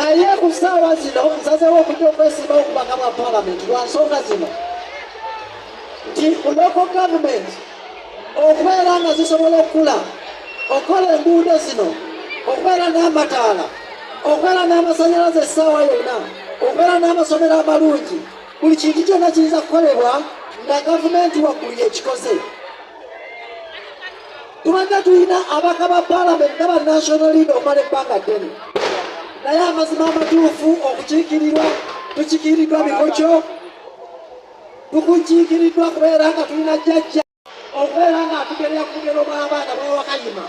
Naye ku ssaawa zino nsazeewo okujja okwesimbawo okubaka bwa Palamenti lwa nsonga zino nti local government okubeera nga zisobola okukula, okukola enguudo zino, okubeera n'amataala, okubeera n'amasannyalaze essaawa yonna, okubeera n'amasomero amalungi, buli kintu kyonna kiyinza kukolebwa nga gavumenti waggulu yekikoze. Tubadde tulina abaka ba Palamenti naba national leader okumala ebbanga ddene, naye amazima amatuufu okukiikirirwa tukiikiriddwa bikokyo, tukukiikiriddwa kubeera nga tulina jjajja okubeera nga atugerera ku bugero bw'abaana bwawakayima.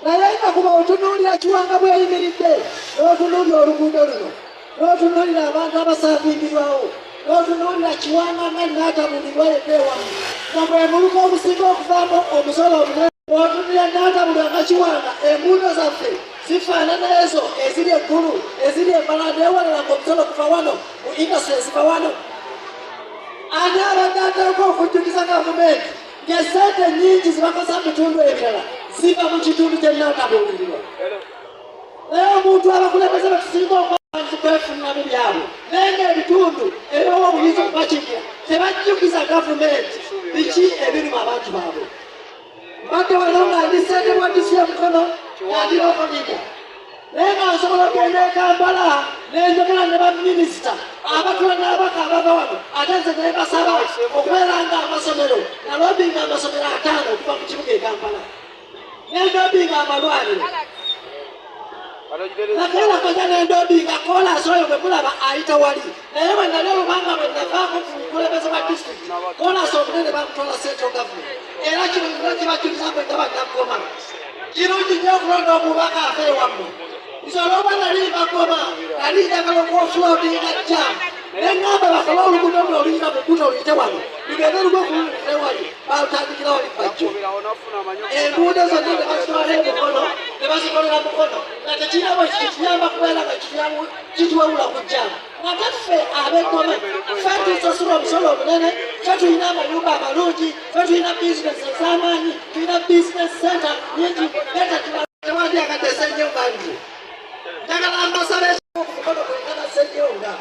Naye nga kuba otunuulira Kiwanga bweyimiridde, n'otunuulira oluguudo luno, n'otunuulira abantu abasaavingirwawo, n'otunuulira Kiwanga nga Naatabulirwa yedda ewamu nga bwe muluka ogusinga okuvaamu omusolo omunene, n'otunuulira Naatabulirwa nga Kiwanga enguudo zaffe zifaanana ezo eziri eggulu, eziri embala newalala ng'omusolo kuva wano mu industry eziva wano. Ani abadde ateekwa okujjukiza gavumenti ng'essente nnyingi zibakosa mu bitundu ebirala ziva mu kitundu kye Naatabuulirirwa? Naye omuntu abakulembeze betusinga okwanzi kwefuniramu byabwe, naye ng'ebitundu ebibawa obuyinza okubakiikira tebajjukiza gavumenti biki ebiruma abantu baabwe. Mbadde wano nga ndi ssentebe wa disitulikiti y'e Mukono nga ndi local leader, naye nga nsobola okugenda e Kampala nenjogera ne baminisita abatula n'abaka abava wano, ate nze ne basaba okubeera nga amasomero nalobinga amasomero 5 okuva mu kibuga e Kampala, nendobinga amalwaliro nakeera koja nendobinga koolaasi oyo gwe mulaba ayita wali. Naye bwe nali olubanga bwe navaako ku bukulembeze bwa disitulikiti, koolaasi omunene bamutwala central government. Era kino nina kibajuliza mwe nga bannaggoma, kirungi nnyo okulonda omubaka ava ewammwe. Nze olwoba nali mbagoma, nali njagala okuoffloadinga jam, ne ŋŋamba bakole oluguudo luno oluyita mu gguta oluyite wano lugende lugwe ku lulute wali, balutandikira wali Bajjo. Enguudo zonna ne bazitwala e Mukono ne bazikolera Mukono nga tekirina bwe kiyamba kubeera nga kituwewula ku jam. Ate ffe ab'eggoma ffe tusasula omusolo omunene, ffe tulina amayumba amalungi, ffe tulina bizinesi ez'amaanyi, tulina bizinesi center nyingi, tewandyagadde Ssenyonga nti njagala mbasabe ku mukono gwenkana Ssenyonga.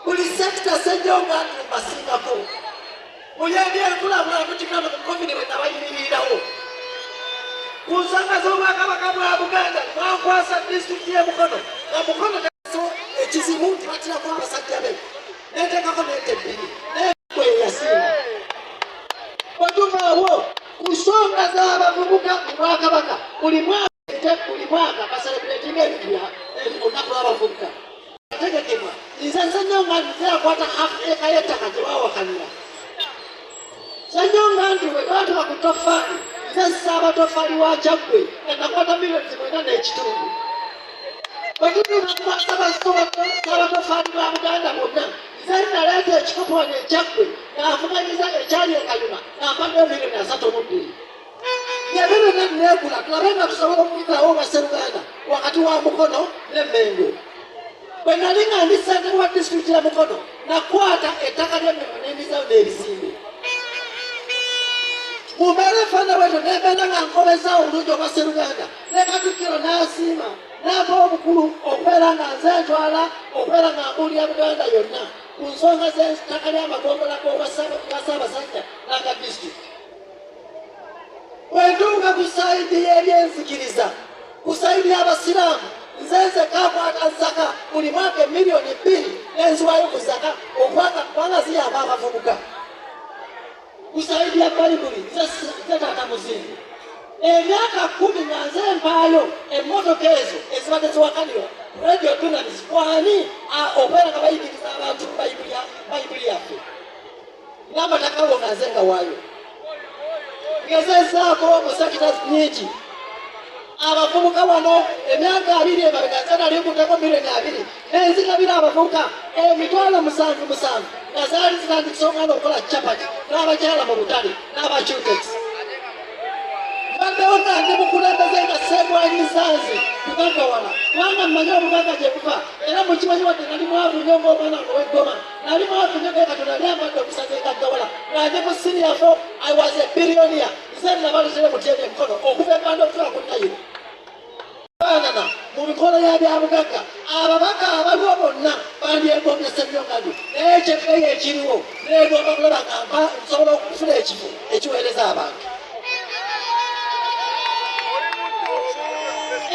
Buli sector Ssenyonga nti mbasingako muli ebyenkulabula mukikano mu COVID bwe nabayimirirawo ku nsonga z'Obwakabaka bwa Buganda, mwankwasa disitulikiti y'e Mukono nga Mukono ekizibu nti batirako abasajja be, neteekako nente bbiri naye bwe yasinga. Bwe tuvaawo ku nsonga z'abavubuka mu Bwakabaka, buli mwaka buli mwaka baselebuletinga ebintu olunaku lw'abavubuka ategekebwa nze Ssenyonga nze akwata half acre y'ettaka gye bawakanira. Ssenyonga nti bwe twatuka ku toffaali, nze Ssaabatoffaali wa Kyaggwe nga nakwata miliyoni 9.5. Bwe tutuuka ku Ssaabatoffaali ba Buganda bonna, nze naleeta ekikopo wano e Kyaggwe nga nvuganyiza ekyali e Kayima nga mpaddeyo miliyoni 32. Ebyo byonna neegula tulabe nga tusobola okuyitawo obwasseruganda wakati wa Mukono ne Mmengo. Bwe nali nga ndi ssentebe wa disitulikiti ya Mukono, nakwata ettaka ly'Emmengo n'endizayo n'ebizimbe. Mu mbeera efaanana bwetyo nembeera nga nkomezaawo obulungi obwasseruganda, ne Katikkiro n'asiima n'ampa obukulu okubeera nga nze ntwala okubeera nga mbuulira Buganda yonna ku nsonga z'ettaka ly'amagombolola g'obwa Ssaabasajja n'aga disitulikiti. Bwe ntuuka ku side y'ebyenzikiriza, ku side y'Abasiraamu, nze nzekka akwata zaka buli mwaka emiliyoni 2 nenziwayo ku zaka okwaka kubanga ziyamba abavubuka. Ku side ya Bayibuli nze taata muzingu emyaka 10 nga nze mpaayo emmotoka ezo ezibadde ziwakanirwa Radio Dunamis kwani okubeera nga bayigiriza abantu Bayibuli yaffe n'amataka ago nga nze nga waayo. Ngezezaako mu sectors nyingi. Abavubuka wano emyaka 20 emabega nze nali nkuteko miliyoni 20 nenzigabira abavubuka emitwalo 7 7 nga zaali zitandikisa omwana okukola capati n'abakyala mu butale n'abacutex. Mbaddewo nga ndi mukulembeze nga seegwanyiza nze kugaggawala kubanga mmanyi obugagga gye buva, era mukimanyi wadde nali mwavu nnyo ng'omwana wange ow'eggoma, nali mwavu nnyo naye Katonda yali amadde okusaza egaggawala nga ndi mu senior four. I was a billionaire. Nze nabaleetera MTN Mukono okuva emanda okutuuka ku Nayiro. Okufaanana mu bikola ya byabugagga, ababaka abaliwo bonna bandyegombye Ssenyonga Andrew, naye ekyebbeeyi ekiriwo neegomba kulaba nga mpa nsobola okufuna ekifo ekiweereza abantu.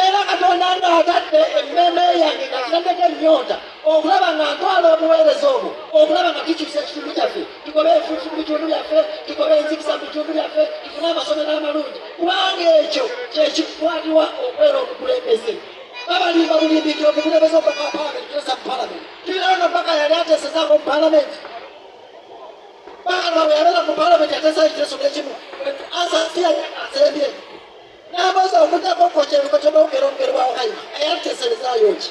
Era Katonda ng'atadde emmeeme yange nga kitaddeko ennyonta okulaba nga ntwala obuweereza obwo, okulaba nga tukyusa ekitundu kyaffe, tugobe enfuufu mu bitundu byaffe, tugobe enzikiza mu bitundu byaffe, tufune amasomero amalungi, kubanga ekyo kyekitwaliwa okubeera omukulembeze. Babalimba bulimbi nti omukulembeze omubaka wa palamenti tuteesa mu palamenti. Tulinayo nomubaka yali ateesezaako mu palamenti. Bakalwa bwe yabeera mu palamenti ateesayo ekiteeso n'ekimu, asasiyasembye n'amazzi okuddako okukokya ebikokyo n'okugera omugero gwa Wakayima eyatuteeserezaayo ki?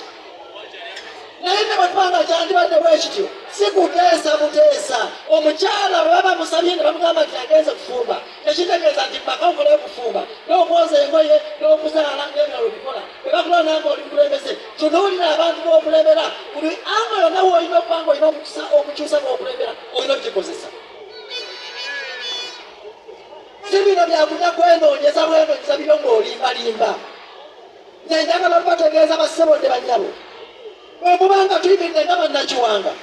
Naye ne bwe tuba nga kyandibadde bwe kityo, si kuteesa buteesa. Omukyala bwe baba musabye ne bamugamba nti agenze kufumba, tekitegeeza nti mpaka okole okufumba n'okwoza engoye n'okuzaala n'ebirala obikola. Bwe bakulonda ng'oli mukulembeze, tunuulira abantu b'okulembera. Buli ango yonna w'olina okuba ng'olina omukisa okukyusa b'okulembera, olina okugikozesa. Si bino byakulya kwenoonyeza bwenoonyeza biro ng'olimbalimba. Nze njagala okubategeeza bassebo ne bannyabo, bwe muba nga tuyimiridde nga bannakiwanga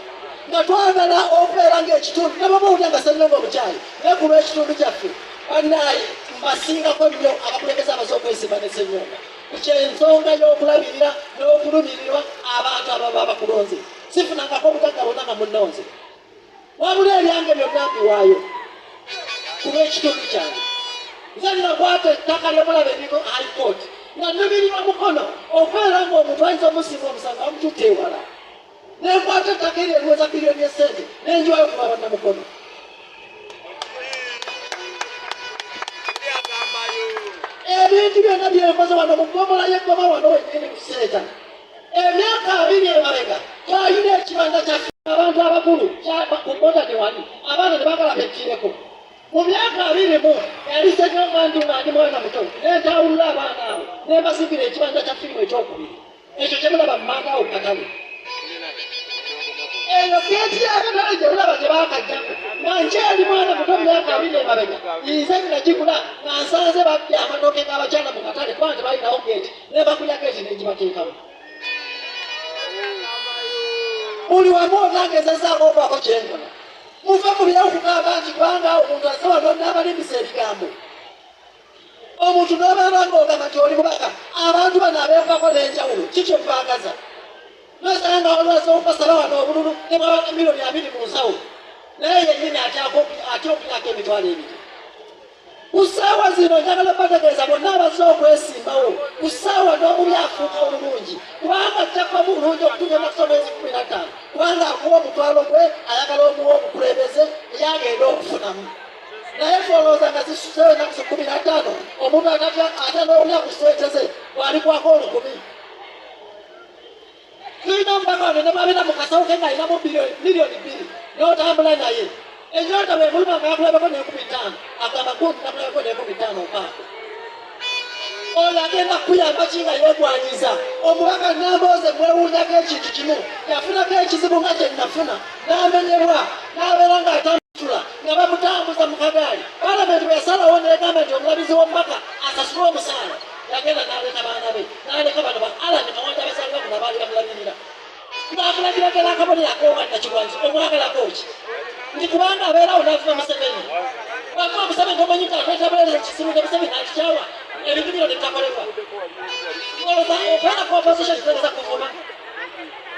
nga twagala okubeera ng'ekitundu ne bw'oba owulira nga Ssenyonga omukyayi, naye ku lw'ekitundu kyaffe bannaaye mbasingako nnyo abakulembeze abaze okwesimba ne Ssenyonga ku ky'ensonga y'okulabirira n'okulumirirwa abantu ababa bakulonze. Sifunangako obugagga bwonna nga munnonze. Wabula ebyange byonna mbiwaayo ku lw'ekitundu kyange. Nze nakwata ettaka lyemulaba eriko High Court nga nnumirirwa Mukono okubeera ng'omuntu ayinza omusinga omusango amututte ewala. Nenkwata ettaka eryo eriweza biliyoni y'essente nenjiwayo ku lwa Bannamukono. Ebintu byonna byenkoze wano mu ggombolola y'eggoma wano wennyini ku Seeta, emyaka 20 emabega twalina ekibanda kyaffe abantu abakulu ku boda tewali, abaana ne baagala bekkiireko. Mu myaka 20 yali Ssenyonga Andrew nga ndi mwana muto, nentawulula abaana abo nembasimbira ekibanja kya firimu ekyokubiri, ekyo kyemulaba mu manda awo katale. Eyo geeti y'akatale gye mulaba gye baakaggyako nga nkyali mwana muto myaka 20 emabega, nze nagigula nga nsanze babbye amatooke g'abakyala mu katale kubanga tebalinawo geeti, ne bakulya geeti negibateekamu. Buli wamu onagezezaako okubaako kyenkola. Muve mu birawo kugamba nti kubanga omuntu azze wano n'abalimbisa ebigambo. Omuntu n'obeera ng'ogamba nti oli mubaka, abantu bano abeekubako n'enjawulo kiki okubaagaza? Nosanga nga waliwo asobola okubasaba wano obululu ne bwaba na miliyoni 20 mu nsawo, naye yennyini atya okulyako 20,000. Ku ssaawa zino njagala bategeeza bonna abazze okwesimbawo, ku ssaawa n'omubi afuuka obulungi, kubanga ajja kuba bulungi okutuuka ennaku z'omwezi 15, kubanga akuwa omutwalo gwe ayagala omuwa obukulembeze eyagenda okufunamu. Naye fe olowooza nga zisuzeeyo ennaku 15, omuntu atatya ate n'okulya ku ssente ze bw'alikwako 1,000. Tulina omubaka wano ne bwabeera mu kasawo ke ng'alinamu miliyoni 2 n'otambula naye, ennyonta bwemuluma nga yakulabeko n'enkumi 5, agamba gundi nakulabeko n'enkumi 5 mpaako. Oyo agenda kukuyamba ki nga yeegwanyiza? Omubaka Nambooze mwewuunyako ekintu kimu, yafunako ekizibu nga kye nafuna, n'amenyebwa n'abeera ng'atambula nga bamutambuza mu kagaali. Palamenti bwe yasalawo n'egamba nti omulabizi w'omubaka asasule omusaala, yagenda n'aleka baana be, n'aleka bano ba Alan Mawanda abazaalibwa kuno abaali bamulabirira, ng'amulagira ddala akabonero ak'obwannakigwanyizi. Omwagalako ki? Nti kubanga abeerawo n'avuma Museveni, bw'avuma Museveni tomanyi nti atweta buleereza ekizibu ne Museveni akikyawa, ebintu bino nebitakolebwa. Olowooza okubeera ku opposition kitegeeza kuvuma?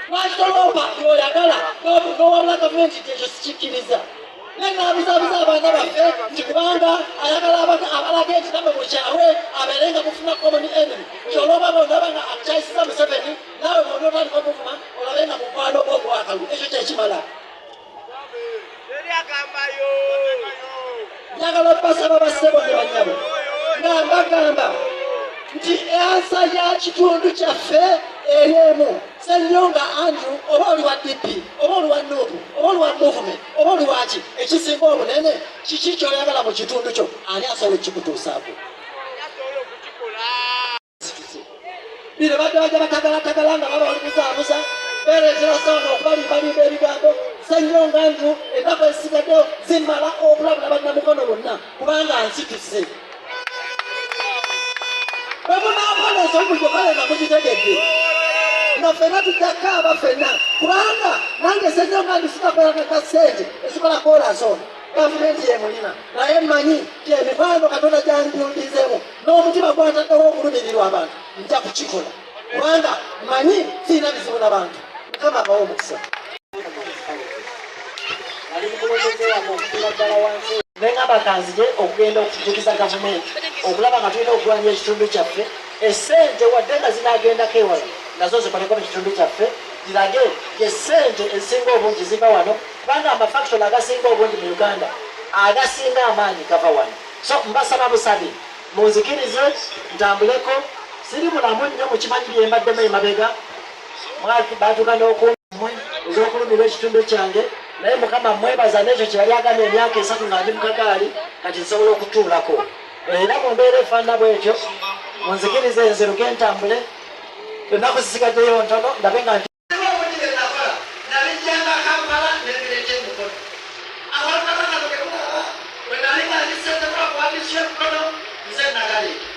Lwaki toloopa byoyagala n'owabula gavumenti nti ekyo sikikkiriza? Naye n'abuzaabuza abaana baffe nti kubanga ayagala abalage nti nammwe mukyawe, abeere nga mufuna common enemy, nti olwoba bondaba nga akyayisiza Museveni, naawe bwona otandika omuvuma olabe nga mukwano gwo ogwakalu. Ekyo kyekimala. Njagala obbasaba bassebo ne bannyabo nga mbagamba nti answer ya kitundu kyaffe eri emu, Ssenyonga Andrew. Oba oli wa DP, oba oli wa NUP, oba oli wa movement, oba oli waki, ekisinga obunene kiki kyoyagala mu kitundu kyo? Ani asobola okukikutuusaako? Bino badde bajja batagalatagala nga baba olibuzaabuza, bereetera saana okubalimbalimba ebigambo. Ssenyonga Andrew, ennaku ezisigaddeyo zimala okulabula bannamukono bonna, kubanga nsituse. Bwe munaakola Bwe nkola ensobi mugikole nga mugitegedde. Nga ffenna tujja kukaaba ffenna, kubanga nange Ssenyonga ndisitakolanga ssente ezikola koolaasi ono. Gavumenti yemulina, naye mmanyi nti emikwano Katonda gyandiyundizeemu n'omutima gwantaddewo okulumirirwa abantu nja kukikola, kubanga mmanyi sirina bizibu na bantu. Mukama abawe omukisa. Nali mukulembeze wano okutuula ddala wansi, nengamba kanzije okugenda okujjukiza gavumenti okulaba nga tulina okulwanya ekitundu kyaffe. Essente wadde nga zinagendako ewala, nazo zikoleko mu kitundu kyaffe, zirage essente ezisinga obungi ziva wano, kubanga amafactory agasinga obungi mu Uganda agasinga amaanyi gava wano. So mbasaba busabi munzikirize ntambuleko. Siri mulamu nnyo, mukimanyi bye mbaddemu emabega, batuuka n'okumwe ez'okulumirwa ekitundu kyange, naye Mukama mwebaza n'ekyo kye yali agambye emyaka 3 nga ndi mu kagaali, kati nsobola okutuulako. Era mu mbeera efaanana bwetyo, munzikirize nziruke ntambule, ennaku zisigaddeyo ntono, ndabe nga nabijjanga Kampala nembireeta Emukono. Abantu abano gemulaba, bwe nali nga ndi ssentebe wa Mukono, nze nagaleeta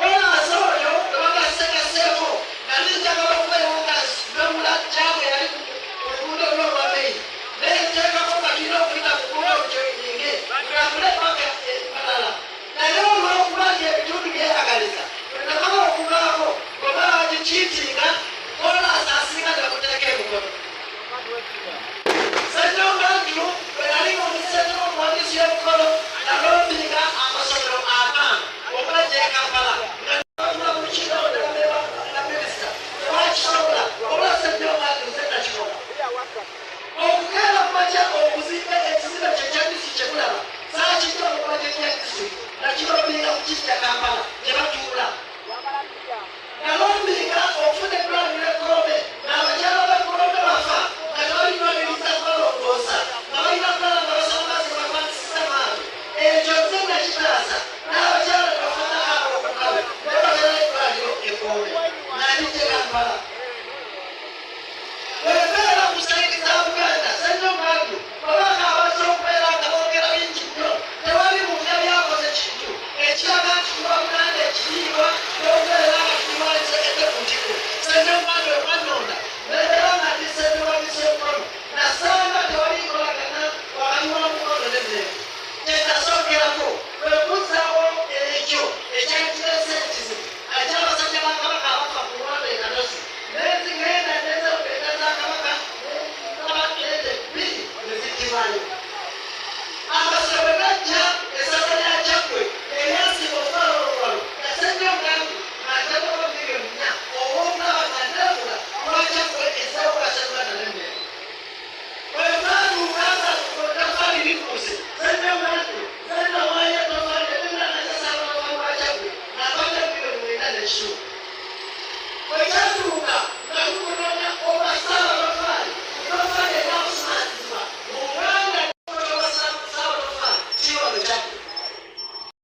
olaasa oyo bwe bagasegaseeko. Nali njagala okubeera nga nawula kyabwe yali ku luguudo lwo olwa main, nenteekako nga tulina okuyita ku luguudo olukyoyinge tulambule paka emalala, naye olw'okuba nti ebitundu byeyagaliza, bwe namala okuvaako bwe bagikiitinga kolaasi asinga nebamuteeka Emukono. Ssenyonga Andrew bwe nali nga omusente w'omuwandiisi y'Emukono, nalobbyinga amasomero 50 okubajja e Kampala nga batula mu lukiiko na minisita, tebakisobola. Oba Ssenyonga Andrew nze nakikola okukeera ku makya okuzimba ekizimbe kyekya disitulikiti kyemulaba, saakijja mu bajeti ya disitulikiti, nakilobbyinga kukijja Kampala gye batuula. Nalobbyinga okufuna eddwaliro Ekkolome, n'abakyala b'Ekkolome bafa nga tebalina kubalongoosa, nga balina kulala nga basaba mazzi bapangisiza maato. Ekyo nze nakitaasa, n'abakyala ne bafuna abo okukalu ne batera eddwaliro Ekkolome nalijje Kampala. Bwembeera ku side za Buganda, Ssenyonga Andrew, babaka abazze okubeera nga boogera bingi nnyo, tewali muntu yali akoze kintu ekiraga nti tuwa Buganda ekitiibwa n'okubeera nga tulwanyisa ete ku ntiko. Ssenyonga Andrew wannonda nebeera nga ndi ssentebe wa Mukono, nasanga tewali nkolagana wakati wa Mukono ne Mmengo. Kyenasookerako kwe kuzzaawo ekyo ekyali kireese ekizibu eky'abasajja ba Kabaka abafa ku Lwanda e Katosi. Nenzigenda neza za Kabaka ente 2 ne zittibwayo. Amasiro bwe gajja, essaza lya Kyaggwe eryasinga okutwala olugalo, nga Ssenyonga Andrew ateekako miliyoni 4 olw'okulaba nga neegula lwa Kyaggwe ezzawo Kasaganda n'Emmengo. Bwe twatuuka nga ettoffaali likuuse, Ssenyonga Andrew nze nawaayo ettoffaali ebirala nakyasaba lwa Kyaggwe, nakwata miliyoni 9 n'ekitundu.